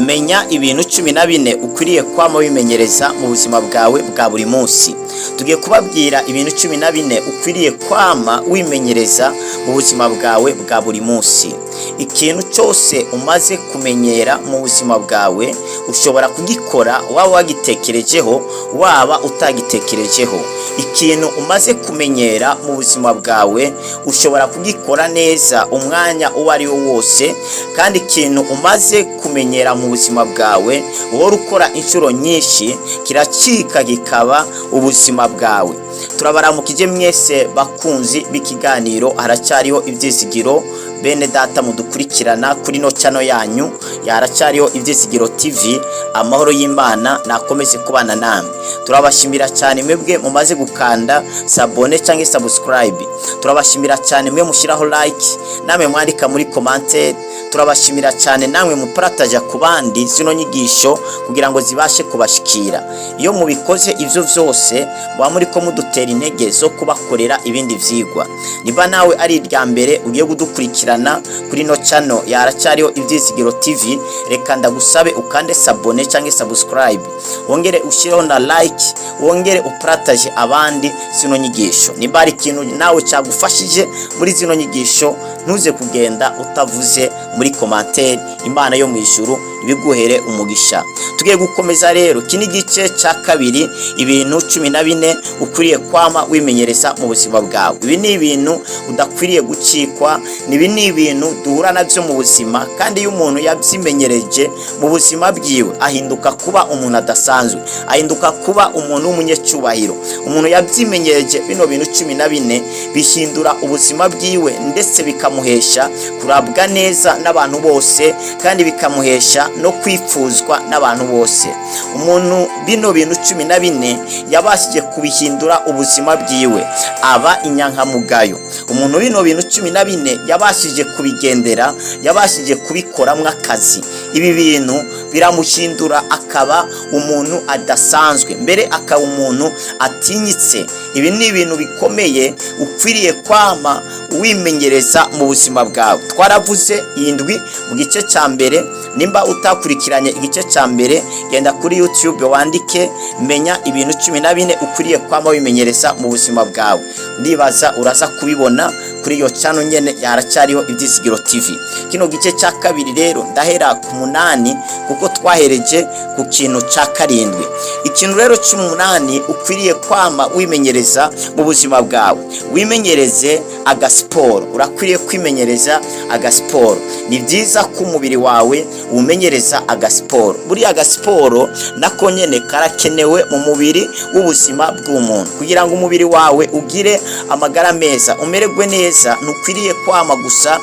Menya ibintu 14 ukwiriye kwama wimenyereza mu buzima bwawe bwa buri munsi. Tugiye kubabwira ibintu 14 ukwiriye kwama wimenyereza mu buzima bwawe bwa buri munsi. Ikintu cyose umaze kumenyera mu buzima bwawe ushobora kugikora, waba wagitekerejeho, waba utagitekerejeho. Ikintu umaze kumenyera mu buzima bwawe ushobora kugikora neza umwanya uwo ari wo wose. Kandi ikintu umaze kumenyera mu buzima bwawe, uhora ukora inshuro nyinshi, kiracika kikaba ubuzima bwawe. Turabaramukije mwese bakunzi b'ikiganiro Haracyariho Ibyizigiro, bene data mudukurikirana kuri no channel yanyu Haracyariho Ibyizigiro TV. Amahoro y'Imana nakomeze kubana namwe. Turabashimira cyane mwebwe mumaze gukanda s'abonner cyangwa subscribe. Turabashimira cyane mwe mushyiraho like, namwe mwandika muri commentaire. Turabashimira cyane namwe muparataja ku bandi zino nyigisho kugira ngo zibashe kubashikira. Iyo mubikoze ivyo vyose, muba muriko mudutera intege zo kubakorera ibindi vyigwa. Niba nawe ari irya mbere ugiye kudukurikirana kuri no channel Haracyariho Ibyizigiro TV, reka ndagusabe ukande s'abonner cyangwa subscribe, wongere ushyireho na like, wongere uparataje abandi zino nyigisho. Niba hari ikintu nawe cyagufashije muri zino nyigisho, ntuze kugenda utavuze muri commentaire. Imana yo mu ijuru ibiguhere umugisha. Tugiye gukomeza rero, iki ni igice cya kabiri, ibintu 14 ukwiriye kwama wimenyereza mu buzima bwawe. Ibi ni ibintu udakwiriye gucikwa, ibi ni ibintu duhura nabyo mu buzima, kandi iyo umuntu yabyimenyereje mu buzima bwiwe ahinduka kuba umuntu adasanzwe, ahinduka kuba umuntu w'umunyacyubahiro. Umuntu yabyimenyereje bino bintu 14 bihindura ubuzima bwiwe, ndetse bikamuhesha kurabwa neza n'abantu bose, kandi bikamuhesha no kwifuzwa n'abantu bose. Umuntu bino bintu 14 yabashije kubihindura ubuzima bwiwe aba inyankamugayo. Umuntu bino bintu 14 yabashije kubigendera, yabashije kubikoramo akazi, ibi bintu biramuhindura akaba umuntu adasanzwe, mbere akaba umuntu atinyitse. Ibi ni ibintu bikomeye ukwiriye kwama wimenyereza mu buzima bwawe. Twaravuze iyi ndwi mu gice cya mbere. Nimba utakurikiranye igice cya mbere, genda kuri YouTube wandike "Menya ibintu 14 ukwiriye kwama wimenyereza mu buzima bwawe". Ndibaza uraza kubibona kuri iyo channel nyene Haracyariho Ibyizigiro TV. Kino gice cya kabiri rero ndahera ku munani, kuko twahereje ku kintu cya karindwi. Ikintu rero cy'umunani ukwiriye kwama wimenyereza mu buzima bwawe, wimenyereze agasiporo. Urakwiriye kwimenyereza agasiporo. Ni byiza ko umubiri wawe uwumenyereza agasiporo. Buriya agasiporo nako nyene karakenewe mu mubiri w'ubuzima bw'umuntu kugira ngo umubiri wawe ugire amagara meza, umererwe neza. Ntukwiriye kwama gusa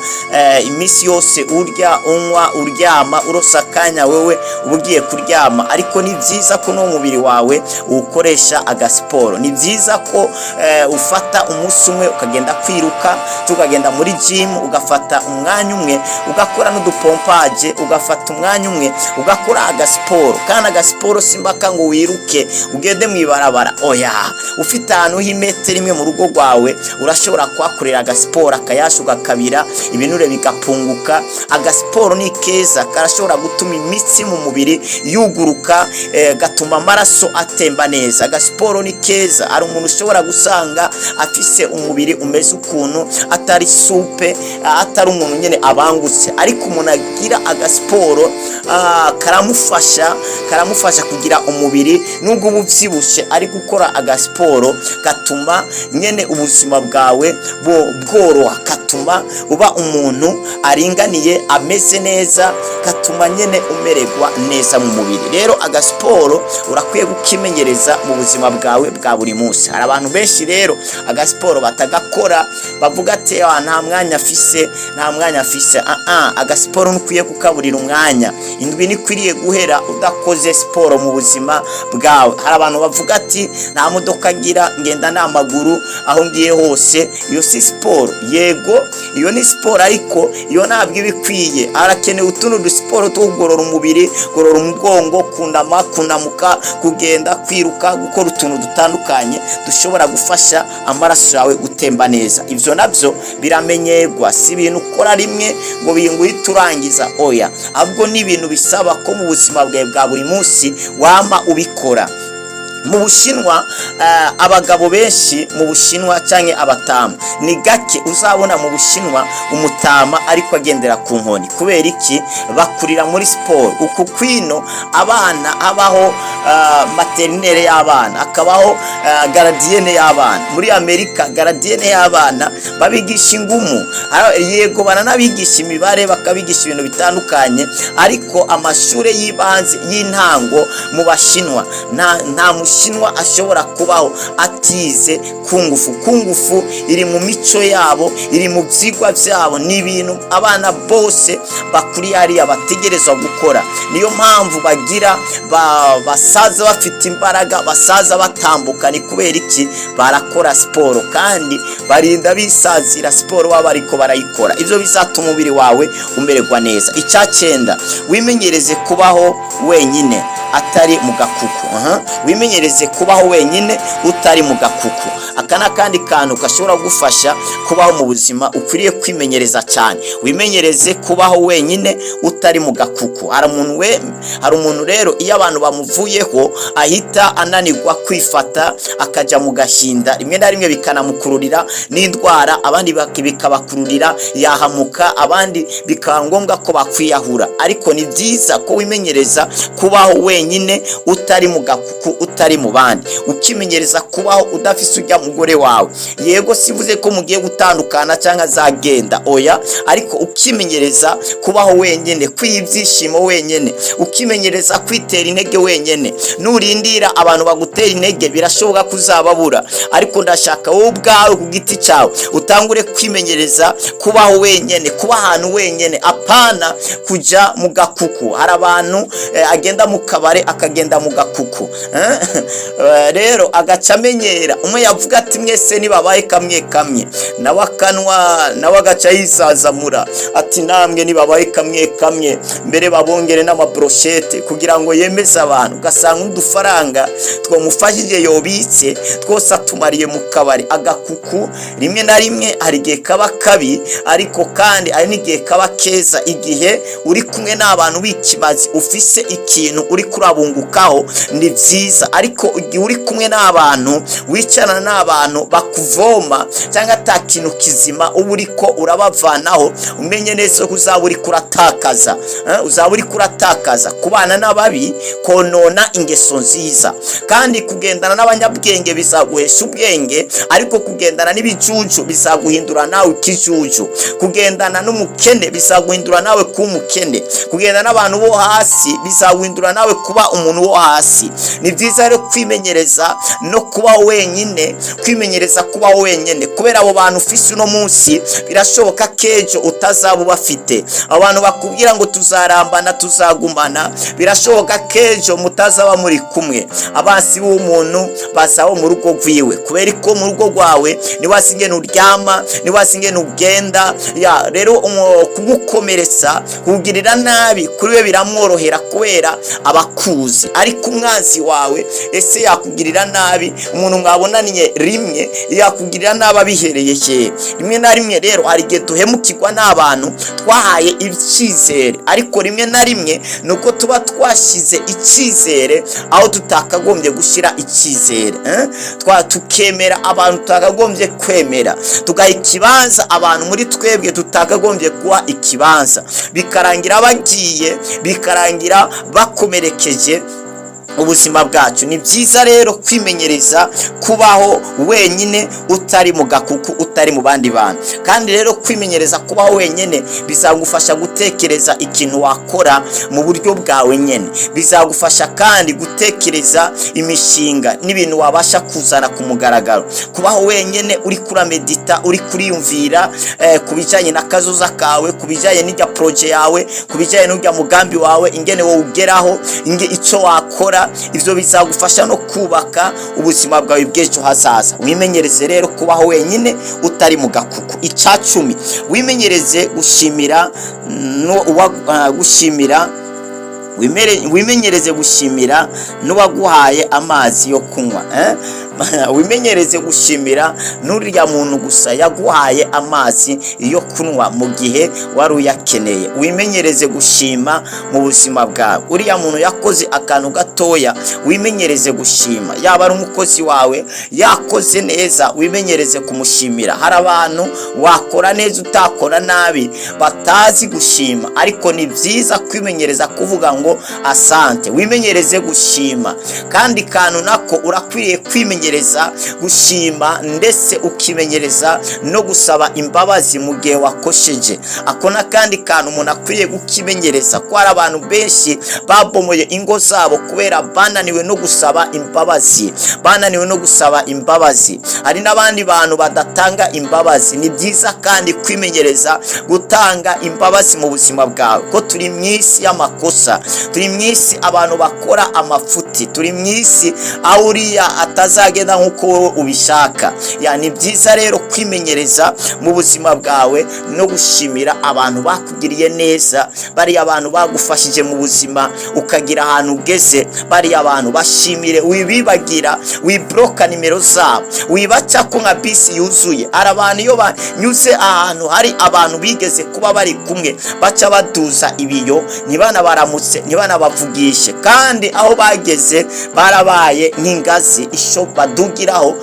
iminsi yose urya, unywa, uryama, urosa akanya wewe uba ugiye kuryama. Ariko ni byiza ko n'umubiri wawe uwukoresha agasiporo. Ni byiza ko ufata umunsi umwe ukagenda kwiruka, tukagenda muri gym, ugafata umwanya umwe ugakora n'udupompage, ugafata umwanya umwe ugakora agasiporo. Kandi agasiporo simbaka ngo wiruke ugende mu ibarabara, oya. Ufite ahantu h'imetero imwe mu rugo rwawe, urashobora kuhakorera agasiporo, akayasha ugakabira, ibinure bigapunguka. Agasiporo ni keza, karashobora gutuma imitsi mu mubiri yuguruka, gatuma amaraso atemba neza. Agasiporo ni keza. Hari umuntu ushobora gusanga afise umubiri umeze ukuntu, atari souple, atari umuntu nyine abangutse, ariko umuntu agira agasiporo karamufasha kugira umubiri nubwo uba ubyibushye. Ari gukora agasiporo gatuma nyine ubuzima bwawe bworoha, gatuma uba umuntu aringaniye, ameze neza, gatuma nyine umererwa neza mu mubiri. Rero agasiporo urakwiye kukimenyereza mu buzima bwawe bwa buri munsi. Hari abantu benshi rero agasiporo batagakora, bavuga ati: "Ah, nta mwanya afise, nta mwanya afise." Ah ah, agasiporo ntukwiye kukaburira umwanya. Indwi ntikwiriye guhera udakoze siporo mu buzima bwawe. Hari abantu bavuga ati: "Nta modoka ngira, ngenda." n'amaguru aho ngiye hose. Iyo si siporo. Yego, iyo ni siporo, ariko iyo ntabwo iba ikwiye. Harakenewe utundi dusiporo two kugorora umubiri, kugorora umugongo, kunama, kunamuka, kugenda, kwiruka, gukora utuntu dutandukanye dushobora gufasha amaraso yawe gutemba neza. Ibyo nabyo biramenyerwa, si ibintu ukora rimwe ngo uhite urangiza, oya, ahubwo ni ibintu bisaba ko mu buzima bwawe bwa buri munsi wama ubikora. Mu Bushinwa, abagabo benshi mu Bushinwa cyangwa abatama, ni gake uzabona mu Bushinwa umutama ariko agendera ku nkoni. Kubera iki? Bakurira muri siporo. Uku kwino abana habaho maternelle y'abana, hakabaho gardienne y'abana. Muri Amerika gardienne y'abana babigisha ingumu. Yego, baranabigisha imibare, bakabigisha ibintu bitandukanye, ariko amashuri y'ibanze y'intango mu Bashinwa, nta Mushinwa ashobora kubaho atize kung fu. Kung fu iri mu mico yabo, iri mu byigwa byabo, ni ibintu abana bose bakuriye hariya bategerezwa gukora. Niyo mpamvu bagira basaza bafite imbaraga, basaza batambuka. Ni kubera iki? Barakora siporo kandi barinda bisazira siporo baba bariko barayikora. Ibyo bizatuma umubiri wawe umererwa neza. Icya cyenda, wimenyereze kubaho wenyine atari mu gakuku. Wimenyereze kubaho wenyine utari mu gakuku. Aka ni akandi kantu gashobora gufasha kubaho mu buzima ukwiriye kwimenyereza cyane. Wimenyereze kubaho wenyine utari mu gakuku. Hari umuntu rero iyo abantu bamuvuyeho ahita ananirwa kwifata, akajya mu gahinda, rimwe na rimwe bikanamukururira n'indwara, abandi bikabakururira yahamuka, abandi bikaba ngombwa ko bakwiyahura. Ariko ni byiza ko wimenyereza kubaho wenyine utari mu gakuku, utari mu bandi, ukimenyereza kubaho udafise ujya mugore wawe. Yego, sivuze ko mugiye gutandukana cyangwa azagenda, oya, ariko ukimenyereza kubaho wenyine, kwiha ibyishimo wenyine, ukimenyereza kwitera intege wenyine. Nurindira abantu bagutera intege, birashoboka ko uzababura, ariko ndashaka wowe ubwawe ku giti cyawe utangure kwimenyereza kubaho wenyine, kuba ahantu wenyine, apana kujya mu gakuku. Hari abantu agenda mu kabare, akagenda mu gakuku. Rero agaca amenyera. Umwe yavuga ati: "Mwese nibabaye kamwe kamwe", nawe akanwa, nawe agaca yisazamura ati: "Namwe nibabaye kamwe kamwe", mbere babongere n'amabroshete kugira ngo yemeze abantu. Ugasanga udufaranga twamufashije yobitse twose atumariye mu kabari. Agakuku rimwe na rimwe hari igihe kaba kabi, ariko kandi hari n'igihe kaba keza. Igihe uri kumwe n'abantu b'ikimazi, ufise ikintu uri kurabungukaho, ni byiza, ariko igihe uri kumwe n'abantu, wicarana n'abantu bakuvoma cyangwa ata kintu kizima uba uriko urabavanaho, umenye neza ko uzaba uri kuratakaza, uzaba uri kuratakaza. Kubana n'ababi konona ingeso nziza, kandi kugendana n'abanyabwenge bizaguhesha ubwenge, ariko kugendana n'ibijuju bizaguhindura nawe ikijuju. Kugendana n'umukene bizaguhindura nawe kuba umukene. Kugendana n'abantu bo hasi bizaguhindura nawe kuba umuntu wo hasi. Ni byiza rero kwimenyereza no kubaho wenyine, kwimenyereza kubaho wenyine, kubera abo bantu ufise uno munsi birashoboka kejo utazaba ubafite. Abantu bakubwira ngo tuzarambana, tuzagumana, birashoboka kejo mutazaba muri kumwe. Abansi b'umuntu bazaho mu rugo rwiwe, kubera ko mu rugo rwawe niwasi ingene uryama, niwasi ingene ugenda. Ya rero kugukomeretsa, kugirira nabi, kuri we biramworohera kubera abakuzi. Ariko umwanzi wawe ese yakugirira nabi? Umuntu mwabonaniye rimwe yakugirira nabi abihereye hehe? Rimwe na rimwe rero hari igihe duhemukirwa n'abantu twahaye icyizere, ariko rimwe na rimwe ni uko tuba twashyize icyizere aho tutakagombye gushyira icyizere, eh? Tukemera abantu tutakagombye kwemera, tugaha ikibanza abantu muri twebwe tutakagombye guha ikibanza, bikarangira bagiye, bikarangira bakomerekeje ubuzima bwacu. Ni byiza rero kwimenyereza kubaho wenyine utari mu gakuku, utari mu bandi bantu. Kandi rero kwimenyereza kubaho wenyine bizagufasha gutekereza ikintu wakora mu buryo bwawe nyine, bizagufasha kandi gutekereza imishinga n'ibintu wabasha kuzana ku mugaragaro. Kubaho wenyine uri kuramedita, uri kuriyumvira ku bijyanye na kazoza kawe, ku bijyanye n'ijya projet yawe, ku bijyanye n'ujya mugambi wawe, ingene wowe ugeraho, icyo wakora. kubaka. Ivyo bizagufasha no kubaka ubuzima bwawe bw'ejo hazaza. Wimenyereze rero kubaho wenyine, utari mu gakuku. Ica 10, wimenyereze gushimira no gushimira. Wimenyereze gushimira n'uwaguhaye amazi yo kunywa, eh? Wimenyereze gushimira n'uriya muntu gusa yaguhaye amazi yo kunywa mu gihe wari uyakeneye. Wimenyereze gushima mu buzima bwawe. Uriya muntu yakoze akantu gatoya, wimenyereze gushima. Yaba ari umukozi wawe yakoze neza, wimenyereze kumushimira. Hari abantu wakora neza, utakora nabi, batazi gushima, ariko ni byiza kwimenyereza kuvuga ngo asante. Wimenyereze gushima. Kandi kantu nako, urakwiriye kwimenyereza gushima, ndetse ukimenyereza no gusaba imbabazi mu gihe wakosheje. Ako n'akandi kantu umuntu akwiriye gukimenyereza, ko hari abantu benshi babomoye ingo zabo kubera bananiwe no gusaba imbabazi, bananiwe no gusaba imbabazi. Hari n'abandi bantu badatanga imbabazi. Ni byiza kandi kwimenyereza gutanga imbabazi mu buzima bwawe, ko turi mu isi y'amakosa, turi mu isi abantu bakora amafuti, turi mu isi aho uriya atazagenda nk'uko wowe ubishaka. Ya, ni byiza rero kwimenyereza mu buzima bwawe no gushimira abantu bakugiriye neza, bariya abantu bagufashije mu buzima ukagira ahantu ugeze. Bariya abantu bashimire, wibibagira, wibloka nimero zabo, wibaca ko nka bisi yuzuye. Hari abantu iyo banyuze ahantu hari abantu bigeze kuba bari kumwe, baca baduza ibiyo, ntibanabaramutse, ntibanabavugishe, kandi aho bageze barabaye nk'ingazi isho badugiraho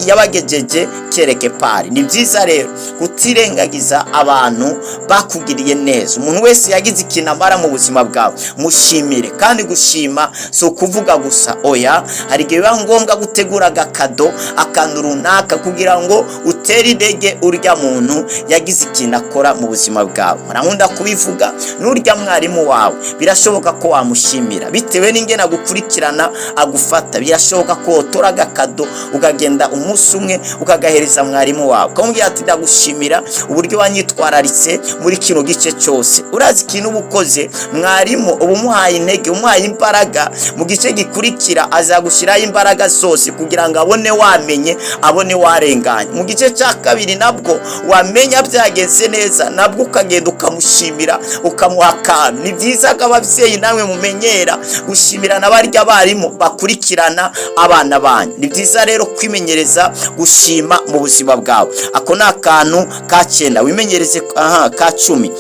yabagejeje kereke pari. Ni byiza rero kutirengagiza abantu bakugiriye neza. Umuntu wese yagize ikintu amara mu buzima bwawe, mushimire. Kandi gushima si ukuvuga gusa, oya. Hari igihe biba ngombwa gutegura agakado, akantu runaka, kugira ngo utere intege urya muntu yagize ikintu akora mu buzima bwawe. Nkunda kubivuga, n'urya mwarimu wawe birashoboka ko wamushimira bitewe n'ingene agukurikirana, agufata. Birashoboka ko wotora agakado, ukagenda umunsi umwe ukagahereza mwarimu wawe, ukamubwira ati: "Ndagushimira uburyo wanyitwararitse muri kino gice cyose." Urazi ikintu uba ukoze? Mwarimu uba umuhaye intege, umuhaye imbaraga. Mu gice gikurikira azagushyiraho imbaraga zose kugira ngo abone wamenye, abone warenganye. Mu gice cya kabiri nabwo wamenya byagenze neza, nabwo ukagenda ukamushimira, ukamuha akantu. Ni byiza ko ababyeyi namwe mumenyera gushimira na barya barimu bakurikirana abana banyu. Ni byiza rero kwimenyereza gushima mu buzima bwawe. Ako ni akantu ka cyenda. Wimenyereze, aha, ka 10,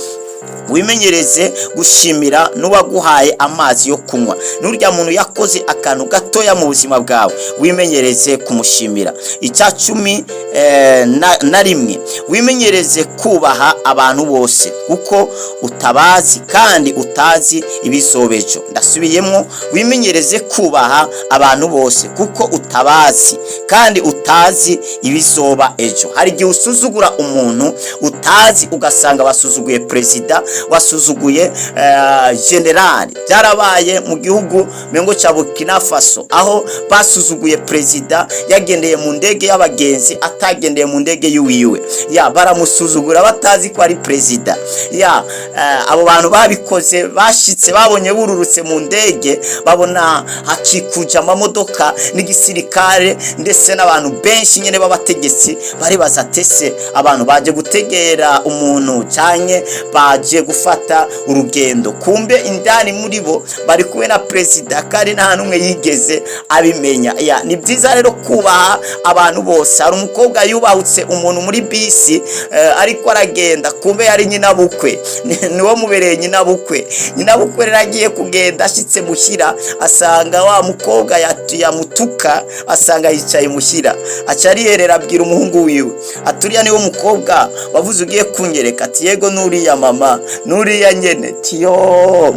wimenyereze gushimira n'uwaguhaye amazi yo kunywa. N'urya muntu yakoze akantu gatoya mu buzima bwawe, wimenyereze kumushimira. Icya 11, wimenyereze kubaha abantu bose, kuko utabazi kandi utazi ibizobejo. Ndasubiyemo: wimenyereze kubaha abantu bose, kuko utabazi kandi utazi ibizoba ejo. Hari igihe usuzugura umuntu utazi, ugasanga basuzuguye perezida, wasuzuguye generali. Byarabaye mu gihugu mengo cya Burkina Faso, aho basuzuguye perezida yagendeye mu ndege y'abagenzi, atagendeye mu ndege y'uwiwe. Ya, baramusuzugura batazi ko ari perezida. Ya, abo bantu babikoze bashitse babonye bururutse mu ndege, babona hakikuje amamodoka n'igisirikare, ndetse n'abantu benshi nyine b'abategetsi. Baribaza tese abantu baje gutegera umuntu cyane, baje gufata urugendo? Kumbe indani muri bo bari kumwe na perezida, kandi nta n'umwe yigeze abimenya. Ya, ni byiza rero kubaha abantu bose. Hari umukobwa yubahutse umuntu muri bisi, ariko aragenda, kumbe yari nyinabukwe, niwo mubereye nyinabukwe. Nyinabukwe rero agiye kugenda, ashitse muhira asanga wa mukobwa yamutuka, asanga yicaye muhira. Aca ariherera, abwira umuhungu wiwe aturiya: "Niwo mukobwa wavuze ugiye kunyereka?" Ati: "Yego, nuriya mama, nuriya nyene." Tiyo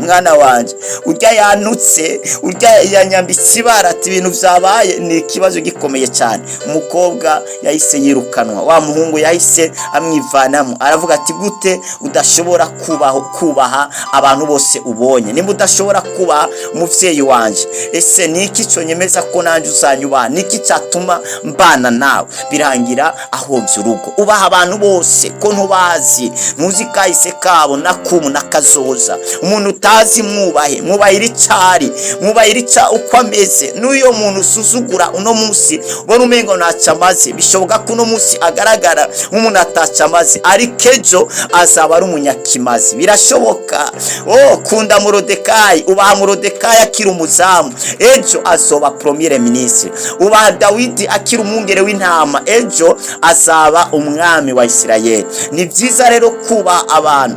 mwana wanje, urya yanutse, urya yanyambitse ibara. Ati: "Ibintu vyabaye ni ikibazo gikomeye cyane." Umukobwa yahise yirukanwa, wa muhungu yahise amwivanamo. Aravuga ati: "Gute udashobora kubaho kubaha abantu bose ubonye? Nimba udashobora kubaha umuvyeyi wanje, ese ni iki cyonyemeza ko nanjye uzanyubaha? Ni iki cyatuma mbana nawe?" Birangira ahobye urugo. Ubaha abantu bose, ko ntubazi, ntuzi kahise kabo. nakubu nakazoza. Umuntu utazi mwubahe, mwubahire icari, mwubahire ica uko ameze. N'uyo muntu usuzugura uno munsi, ubona umengo ntaco amaze, bishoboka ko uno munsi agaragara nk'umuntu ataco amaze, ariko ejo azaba ari umunyakimazi. Birashoboka. Oh, kunda Morodekayi, ubaha Morodekayi akiri umuzamu, ejo azoba premier ministre. Ubaha Dawidi akiri umwungere w'intama, ejo azaba umwami wa Isirayeli. Ni byiza rero kuba abantu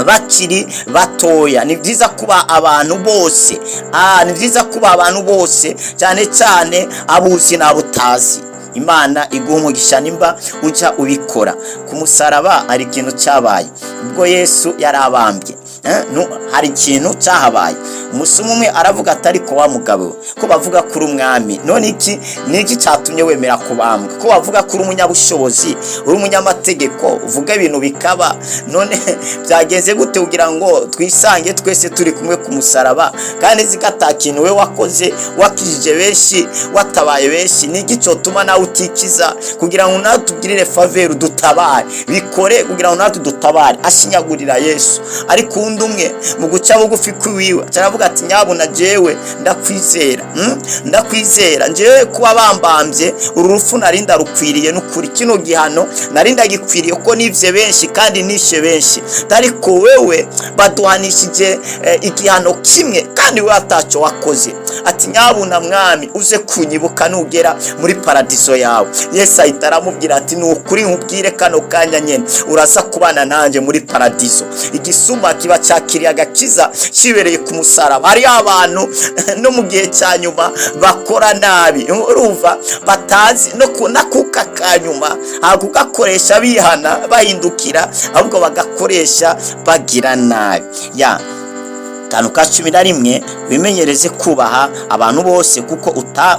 bakiri batoya, ni byiza kuba abantu bose, ni byiza kuba abantu bose, cyane cyane abuzi n'abutazi. Imana iguha umugisha nimba ujya ubikora. Ku musaraba hari ikintu cyabaye ubwo Yesu yari abambye. Hari ikintu cyahabaye. Umusuma umwe aravuga ati: "Ariko wa mugabo, ko bavuga kuri umwami, none iki ni iki cyatumye wemera kubambwa? Ko bavuga kuri umunyabushobozi, uri umunyamategeko, uvuga ibintu bikaba, none byagenze gute kugira ngo twisange twese turi kumwe ku musaraba, kandi nzi ko ata kintu we wakoze, wakijije benshi, watabaye benshi? Ni iki cyotuma nawe utikiza kugira ngo nawe tugirire faveur, dutabare? Bikore kugira ngo natwe dutabare." Ashinyagurira Yesu. Ariko undi umwe, mu guca bugufi kwiwiwe, aravuga ati: "Nyabuna jewe ndakwizera, Ndakwizera njyewe kuba bambambye, uru rupfu nari ndarukwiriye. N'ukuri kino gihano nari ndagikwiriye, ko nivye benshi kandi nishe benshi. Ariko wewe baduhanishije igihano kimwe, kandi we ataco wakoze." Ati: "Nyabuna mwami, uze kunyibuka nugera muri paradiso yawe." Yesu ahita aramubwira ati: "Ni ukuri nkubwire, kano kanya nyene uraza kubana nanjye muri paradiso." Igisuma kiba cyakiriye agakiza kibereye ku musaraba. Hariyo abantu no mu gihe cya nyuma bakora nabi, urumva, batazi no n'akuka ka nyuma kugakoresha bihana, bahindukira, ahubwo bagakoresha bagira nabi. Ya kantu ka 11: wimenyereze kubaha abantu bose, kuko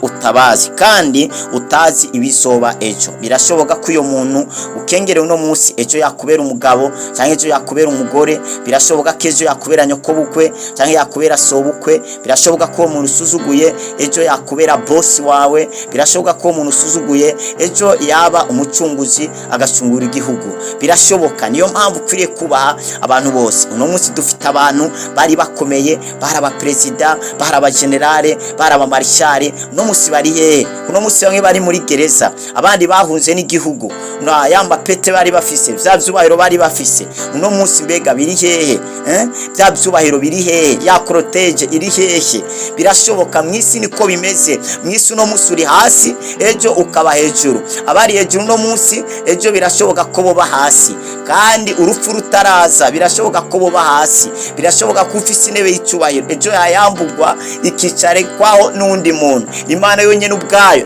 utabazi kandi utazi ibizoba ejo. Birashoboka ko uyo muntu ukengere uno munsi, ejo yakubera umugabo cyangwa ejo yakubera umugore. Birashoboka ko ejo yakubera nyokobukwe cyangwa yakubera sobukwe. Birashoboka ko uwo muntu usuzuguye ejo yakubera bosi wawe. Birashoboka ko uwo muntu usuzuguye ejo yaba umucunguzi, agacungura igihugu. Birashoboka. Niyo mpamvu ukwiriye kubaha abantu bose. Uno munsi dufite abantu bari bakomeye, bari abaperezida, bari abagenerale, bari abamarishare. Uno munsi bari hehe? Uno munsi bamwe bari muri gereza, abandi bahunze n'igihugu. Na ya mapete bari bafise, vya vyubahiro bari bafise, uno munsi mbega biri hehe, eh? Vya vyubahiro biri hehe? Ya cortège iri hehe? Birashoboka. Mw'isi niko bimeze. Mw'isi uno munsi uri hasi, ejo ukaba hejuru. Abari hejuru uno munsi, ejo birashoboka ko boba hasi. Kandi urupfu rutaraza, birashoboka ko boba hasi. Birashoboka ko ufise intebe y'icyubahiro, ejo yayambugwa, ikicarekwaho n'undi muntu. Imana yonyine ubwayo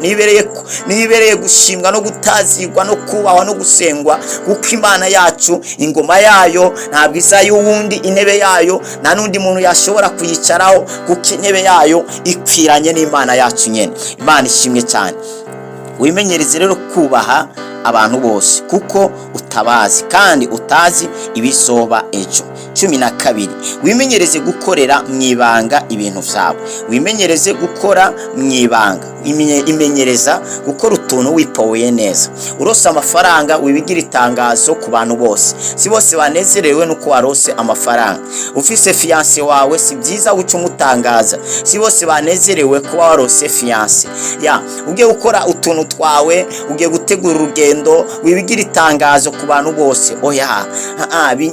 nibereye gushimwa no gutazirwa no kubahwa no gusengwa, kuko Imana yacu, ingoma yayo ntabwo isa y'uwundi, intebe yayo nta n'undi muntu yashobora kuyicaraho, kuko intebe yayo ikwiranye n'Imana yacu nyene. Imana ishimwe cyane. Wimenyereze rero kubaha abantu bose, kuko utabazi kandi utazi ibizoba ejo. 12: wimenyereze gukorera mu ibanga ibintu vyawe. Wimenyereze gukora mu ibanga. Imenyereza gukora utuntu wipoweye neza. Urose amafaranga, wibigira itangazo ku bantu bose. Si bose banezerewe nuko warose amafaranga. Ufise fiancé wawe, si byiza guca umutangaza. Si bose banezerewe kuba warose fiancé. Ya ugiye gukora utuntu twawe, ugiye gutegura urugendo, wibigira itangazo ku bantu bose. Oya,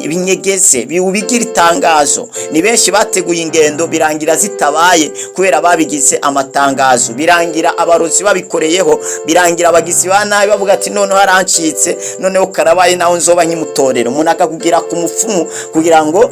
binyegeze, ubigira itangazo. Ni benshi bateguye ingendo birangira zitabaye kubera babigize amatangazo. Birangira abarozi babikoreyeho, birangira abagizi ba nabi bavuga ati: "Noneho arancitse, noneho karabaye, naho nzoba nkimutorera." Umuntu akakugira ku mupfumu kugira ngo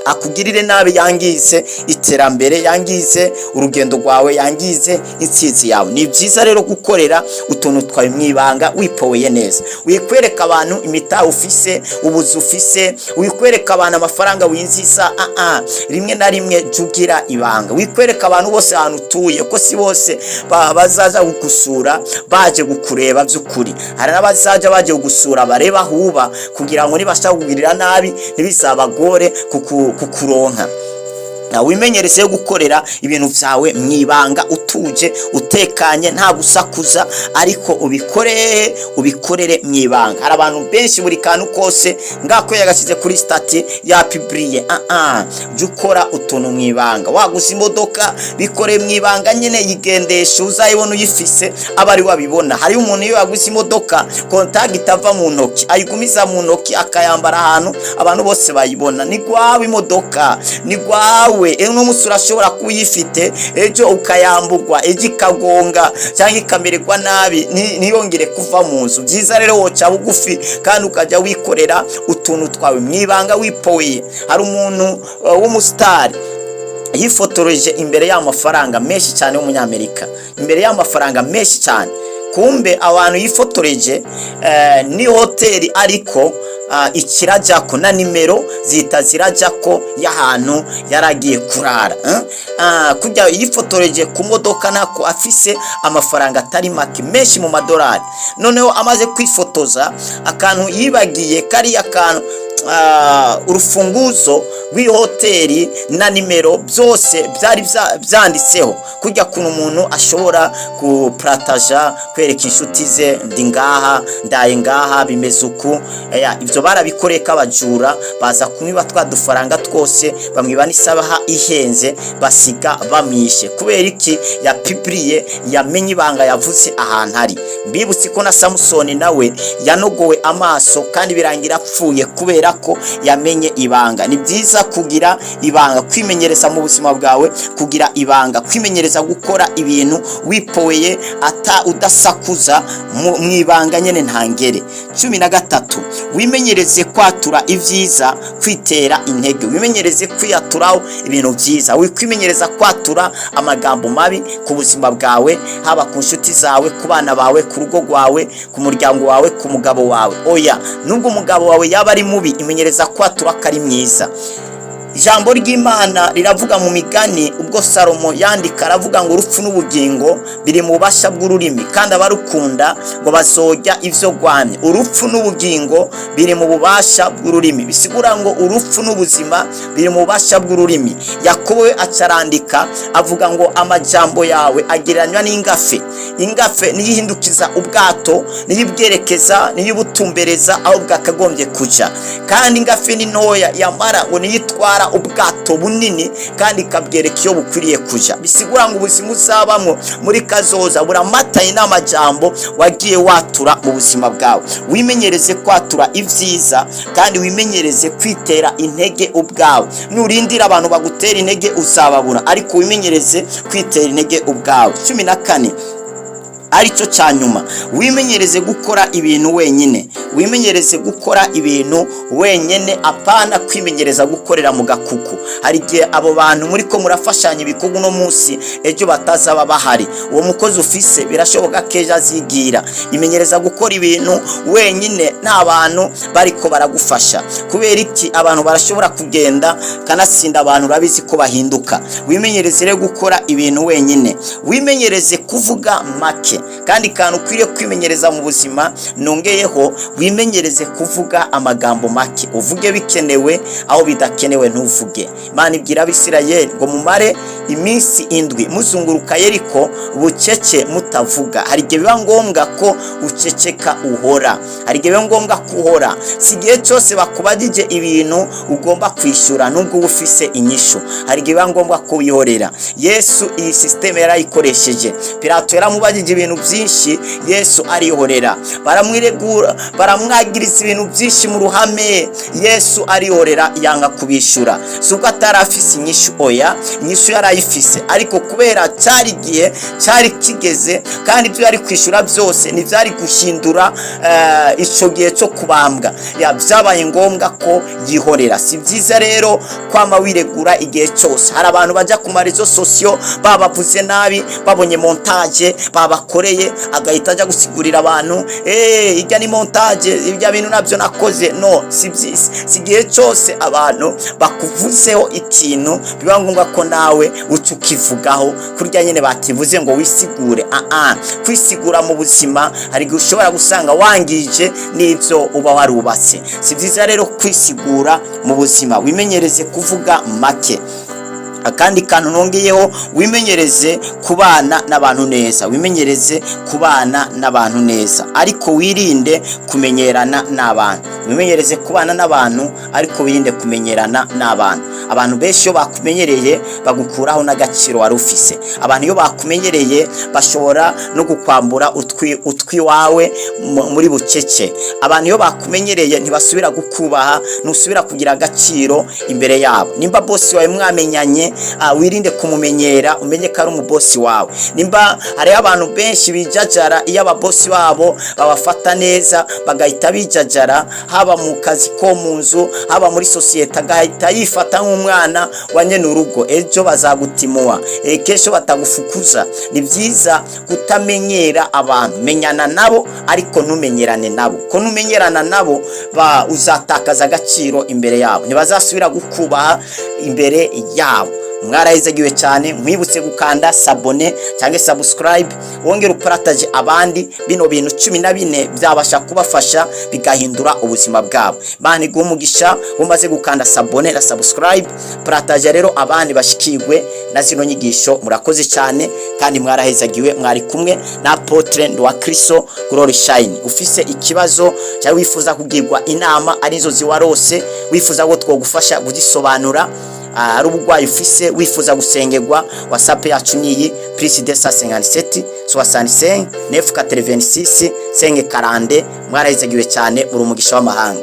akugirire nabi, yangize iterambere, yangize urugendo rwawe, yangize intsinzi yawe. Ni byiza rero gukorera utuntu twawe mu ibanga, wipoweye neza. Wikwereka abantu imitahe ufise, ubuzu ufise, wikwereka abantu amafaranga winjiza. Rimwe na rimwe jya ugira ibanga. Wikwereka abantu bose ahantu utuye, ko si bose bazaza kugusura baje kukureba by'ukuri. Hari n'abazaja baje kugusura bareba aho uba, kugira ngo nibashaka kugirira nabi ntibizabagore kukuronka. Wimenyereze gukorera ibintu vyawe mwibanga, utuje, utekanye, nta gusakuza, ariko ubikore, ubikorere mwibanga. Hari abantu benshi buri kantu kose ngako yagashyize kuri statut, yapubliye. Ah ah, jya ukora utuntu mwibanga. Waguze imodoka, bikore mwibanga nyine, yigendesha, uzayibona uyifise aba ari wabibona. Hariho umuntu iyo yaguze imodoka, contact itava mu ntoki, ayigumiza mu ntoki, akayambara ahantu abantu bose bayibona. Ni gwawe imodoka, ni gwawe. Uno munsi urashobora kuba uyifite, ejo ukayambugwa, ejo ikagonga cyangwa ikamererwa nabi, ntiyongere kuva mu nzu. Byiza rero woca bugufi kandi ukajya wikorera utuntu twawe mwibanga, wipoye. Hari umuntu w'umusitari yifotoreje imbere y'amafaranga menshi cyane, w'umunyamerika, imbere y'amafaranga menshi cyane. Kumbe abantu yifotoreje ni hoteli, ariko ikirajyako na nimero zihita zirajyako y'ahantu yaragiye kurara, eh? Kujya yifotoreje ku modoka, nako afise amafaranga atari make, menshi mu madolari. Noneho amaze kwifotoza, akantu yibagiye kariya kantu, urufunguzo rw'ihoteli na nimero byose byari byanditseho. Kujya kuntu umuntu ashobora kupartager, kwereka inshuti ze: "Ndi ngaha, ndaye ngaha, bimeze uku." Ibyo barabikoreye ko abajura baza kumwiba twa dufaranga twose, bamwiba n'isabaha ihenze, basiga bamwishe. Kubera iki? Yapubliye, yamenye ibanga, yavuze ahantu ari. Mbibutse ko na Samusoni nawe yanogowe amaso kandi birangira apfuye kubera ko yamenye ibanga. Ni byiza kugira ibanga, kwimenyereza mu buzima bwawe kugira ibanga, kwimenyereza gukora ibintu wipoweye, ata udasakuza, mu ibanga nyene ntangere. 13, wimenyereze kwatura ibyiza, kwitera intege. Wimenyereze kwiyaturaho ibintu byiza, wikwimenyereza kwatura amagambo mabi ku buzima bwawe, haba ku nshuti zawe, ku bana bawe, ku rugo rwawe, ku muryango wawe, ku mugabo wawe. Oya, nubwo umugabo wawe yaba ari mubi, imenyereza kwatura ko ari mwiza. Ijambo ry'Imana riravuga mu Migani, ubwo Salomo yandika, aravuga ngo urupfu n'ubugingo biri mu bubasha bw'ururimi, kandi abarukunda ngo bazojya ivyo rwamye. Urupfu n'ubugingo biri mu bubasha bw'ururimi, bisigura ngo urupfu n'ubuzima biri mu bubasha bw'ururimi. Yakobo we acarandika avuga ngo amajambo yawe agereranywa n'ingafe. Ingafe niyo ihindukiza ubwato, niyo ibwerekeza, niyo ibutumbereza aho bwakagombye kuja. Kandi ingafe ni ntoya, yamara ngo niyo itwara ubwato bunini kandi ikabwereka iyo bukwiriye kuja. Bisigura ngo ubuzima uzabamwo muri kazoza buramatanye n'amajambo wagiye watura mu buzima bwawe. Wimenyereze kwatura ibyiza kandi wimenyereze kwitera intege ubwawe. Nurindira abantu bagutera intege uzababura, ariko wimenyereze kwitera intege ubwawe. 14, aricyo cya nyuma, wimenyereze gukora ibintu wenyine. Wimenyereze gukora ibintu wenyine, apana kwimenyereza gukorera mu gakuku. Hari igihe abo bantu muri ko murafashanya ibikorwa uno munsi, ejo batazaba bahari. Uwo mukozi ufise birashoboka ko ejo azigira. Imenyereza gukora ibintu wenyine, nta bantu bariko baragufasha. Kubera iki? Abantu barashobora kugenda, kanatsinda abantu urabizi ko bahinduka. Wimenyereze rero gukora ibintu wenyine, wimenyereze kuvuga make. Kandi kantu ukwiriye kwimenyereza mu buzima nongeyeho, wimenyereze kuvuga amagambo make. Uvuge bikenewe, aho bidakenewe ntuvuge. Imana ibwira Abisirayeli ngo mumare iminsi 7 muzunguruka Yeriko bucece, mutavuga. Hari igihe biba ngombwa ko uceceka, uhora. Hari igihe biba ngombwa ko uhora. Si igihe cyose bakubajije ibintu ugomba kwishyura, nubwo uba ufise inyishu. Hari igihe biba ngombwa ko wihorera. Yesu iyi système yarayikoresheje. Pilato yaramubajije ibintu byinshi, Yesu arihorera. Baramwiregura, baramwagiriza ibintu byinshi mu ruhame, Yesu arihorera, yanga kubishyura. Si ubwo atari afise inyishu, oya, inyishu yarayifise, ariko kubera cyari igihe cyari kigeze, kandi ibyo yari kwishyura byose ntibyari guhindura icyo gihe cyo kubambwa, byabaye ngombwa ko yihorera. Si byiza rero kwama wiregura igihe cyose. Hari abantu bajya ku ma réseaux sociaux, babavuze nabi, babonye montage babakoreye, agahita ajya gusigurira abantu: "Eee, ijya ni montage, ibya bintu nabyo nakoze." No si byiza. Si igihe cyose abantu bakuvuzeho ikintu biba ngombwa ko nawe uca ukivugaho kurya nyine bakivuze ngo wisigure. Ah, kwisigura mu buzima, hari igihe ushobora gusanga wangije n'ibyo uba warubatse. Si byiza rero kwisigura mu buzima. Wimenyereze kuvuga make. Akandi kantu nongeyeho, wimenyereze kubana n'abantu neza. Wimenyereze kubana n'abantu neza, ariko wirinde kumenyerana n'abantu. Wimenyereze kubana n'abantu, ariko wirinde kumenyerana n'abantu. Abantu benshi iyo bakumenyereye bagukuraho n'agaciro wari ufise. Abantu iyo bakumenyereye bashobora no kukwambura utwiwawe muri bucece. Abantu iyo bakumenyereye ntibasubira kukubaha, ntusubira kugira agaciro imbere yabo. Nimba bosi wawe mwamenyanye, wirinde kumumenyera, umenye ko ari umubosi wawe. Nimba hariho abantu benshi bijajara iyo ababosi babo babafata neza, bagahita bijajara, haba mu kazi ko mu nzu, haba muri sosiyete, agahita yifata nk'umwana wa nyene urugo. Ejo bazagutimua, kesho batagufukuza. Ni byiza kutamenyera abantu. Menyana nabo, ariko ntumenyerane nabo, ko numenyerana nabo uzatakaza agaciro imbere yabo, ntibazasubira kukubaha imbere yabo. Mwarahizegiwe cyane. Nkwibutse gukanda s'abonner cyangwa subscribe, wongere upartage abandi. Bino bintu 14 byabasha kubafasha bigahindura ubuzima bwabo. Bani guha umugisha umaze gukanda s'abonner na subscribe. Partage rero abandi bashikirwe na zino nyigisho. Murakoze cyane kandi mwarahezagiwe. Mwari kumwe na Apôtre Nduwakristo Glory Shine. Ufise ikibazo cyangwa wifuza kugirwa inama, ari inzozi warose wifuza ko twogufasha kuzisobanura, ari uburwayi ufise wifuza gusengerwa, WhatsApp yacu niyi: +257 65 986 540. Mwarahizagiwe cyane, uri umugisha w'amahanga.